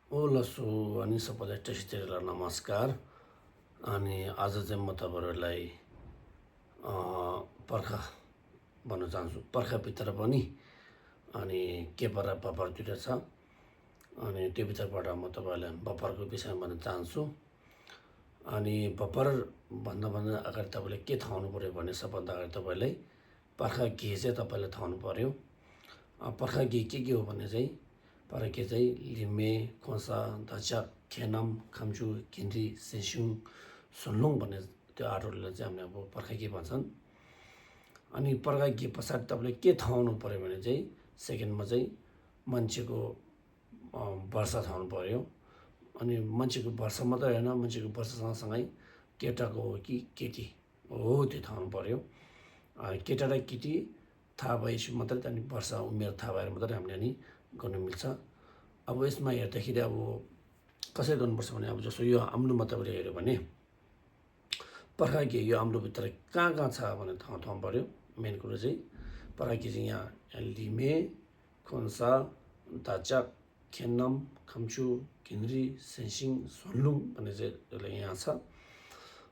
ओ लसु अनि सबैलाई टेस्टीलाई नमस्कार। अनि आज चाहिँ म तपाईँहरूलाई पर्खा भन्न चाहन्छु। पर्खाभित्र पनि अनि के परा बपर दुइटा छ। अनि त्यो भित्रबाट म तपाईँहरूलाई बपरको विषयमा भन्न चाहन्छु। अनि बपर भन्दा अगाडि तपाईँले के थाहा हुनु पऱ्यो भने सबभन्दा अगाडि तपाईँलाई पर्खा घी चाहिँ तपाईँले थाहा हुनु पऱ्यो। पर्खा घी के हो भने चाहिँ पर्खा घी चाहिँ लिमे, खोसा, धचा, खेनम, खम्चु, किन्री, सेस्युङ, सुनलुङ भन्ने त्यो आठवटालाई चाहिँ हामीले अब पर्खा घी भन्छन्। अनि पर्खा घी पछाडि तपाईँले के थाहा हुनु पऱ्यो भने चाहिँ सेकेन्डमा चाहिँ मान्छेको वर्ष थाहा हुनु पऱ्यो। अनि मान्छेको वर्ष मात्रै होइन, मान्छेको वर्ष सँगसँगै केटाको हो कि केटी हो त्यो थाहा हुनु पऱ्यो। केटा र केटी थाहा भएपछि मात्रै त्यहाँदेखि वर्ष उमेर थाहा भएर मात्रै हामीले अनि गर्नु मिल्छ। अब यसमा हेर्दाखेरि अब कसरी गर्नुपर्छ भने अब जस्तो यो अम्लोमा तपाईँले हेऱ्यो भने पर्खा घी यो अम्लोभित्र कहाँ छ भने थाहा थाहा पऱ्यो। मेन कुरो चाहिँ पर्खा घी चाहिँ यहाँ लिमे, खोन्सा, दाचाक, खेन्नम, खम्चु, किन्री, सेसिङ, सोनलुङ भन्ने चाहिँ यसले यहाँ छ।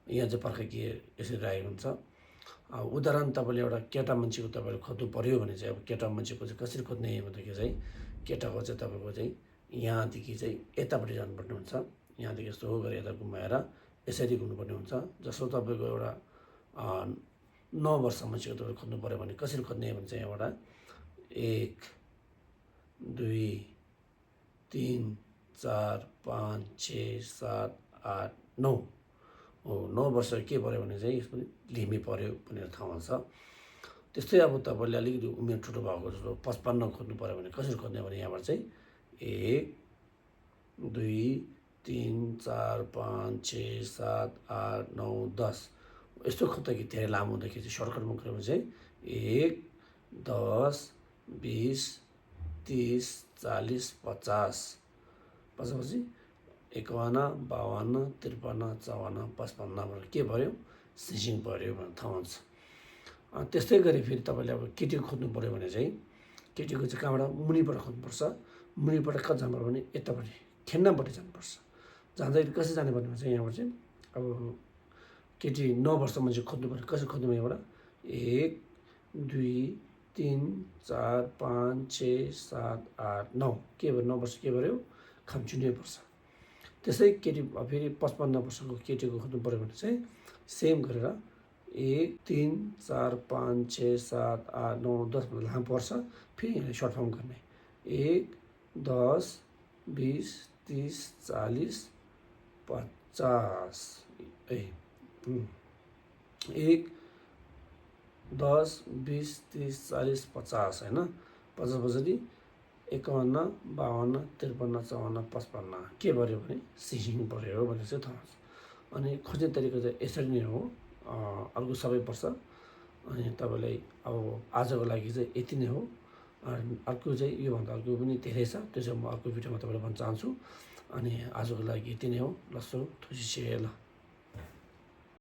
यहाँ चाहिँ पर्खा घी यसरी राखेको हुन्छ। उदाहरण तपाईँले एउटा केटा मान्छेको तपाईँले खोज्नु पऱ्यो भने चाहिँ अब केटा मान्छेको चाहिँ कसरी खोज्ने भन्दाखेरि चाहिँ केटाको चाहिँ तपाईँको चाहिँ यहाँदेखि चाहिँ यतापट्टि जानुपर्ने हुन्छ। यहाँदेखि यस्तो हो गरेर यता घुमाएर यसरी घुम्नुपर्ने हुन्छ। जस्तो तपाईँको एउटा 9 वर्ष मान्छेको तपाईँले खोज्नु पऱ्यो भने कसरी खोज्ने भने चाहिँ यहाँबाट 1 2 3 4 5 6 7 8 9 हो। 9 वर्ष के पऱ्यो भने चाहिँ यसको लिमे पऱ्यो भनेर थाहा हुन्छ। त्यस्तै अब तपाईँले अलिकति उमेर ठुलो भएको जस्तो 55 खोज्नु पऱ्यो भने कसरी खोज्ने भने यहाँबाट चाहिँ 1 2 3 4 5 6 7 8 9 10 यस्तो खोज्दाखेरि धेरै लामो हुँदाखेरि चाहिँ सर्टकटमा गऱ्यो भने चाहिँ 1 10 20 30 40 50 पछि 51 52 53 54 55 के पऱ्यो सिसिङ पऱ्यो भनेर थाहा हुन्छ। त्यस्तै गरी फेरि तपाईँले अब केटीको खोज्नु पऱ्यो भने चाहिँ केटीको चाहिँ कहाँबाट मुनिबाट खोज्नुपर्छ। मुनिबाट कहाँ जानुपर्छ भने यतापट्टि खेन्नापट्टि जानुपर्छ। जाँदाखेरि कसरी जाने भन्ने चाहिँ यहाँबाट चाहिँ अब केटी 9 वर्ष मान्छे खोज्नु पऱ्यो कसरी खोज्नु यहाँबाट 1 2 3 4 5 6 7 8 9 के भयो 9 वर्ष के भयो खम्चुनै पर्छ। त्यसै केटी फेरि 55 वर्षको केटीको खोज्नु पऱ्यो भने चाहिँ सेम गरेर 1 3 4 5 6 7 8 9 10 भन्दा लामो पर्छ। फेरि यहाँले सर्ट फर्म गर्ने 1 10 20 30 40 50 1 10 20 30 40 50 होइन 50 पछाडि 51 52 53 54 55 के पऱ्यो भने सिसिङ पऱ्यो भनेर चाहिँ थाहा हुन्छ। अनि खोज्ने तरिका चाहिँ यसरी नै हो। अर्को सबै पर्छ। अनि तपाईँलाई अब आजको लागि चाहिँ यति नै हो। अर्को चाहिँ योभन्दा अर्को पनि धेरै छ, त्यो चाहिँ म अर्को भिडियोमा तपाईँलाई भन्न चाहन्छु। अनि आजको लागि यति नै हो। लसो थुसी ल।